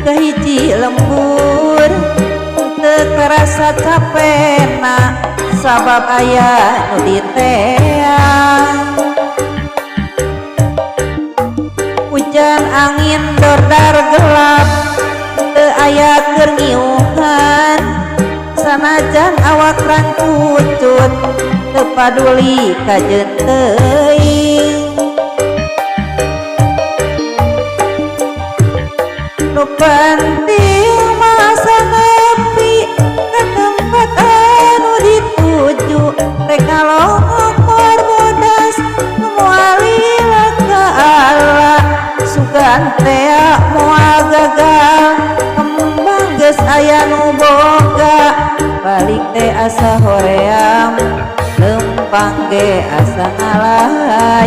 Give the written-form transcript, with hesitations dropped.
Ka hiji lembur teu karasa capena, sabab aya nu diteang. Hujan angin dordar gelap, teu aya keur ngiuhan. Sanajan awak rangkucut, teu paduli kajeun teuing. Nu penting masa nepi ka tempat anu dituju, rek ngalongok moal bodas, nu moal lila ka Allah. Sugan tea moal gagal, kembang geus aya nu boga. Balik teh asa hoream, lempang ge asa ngalah.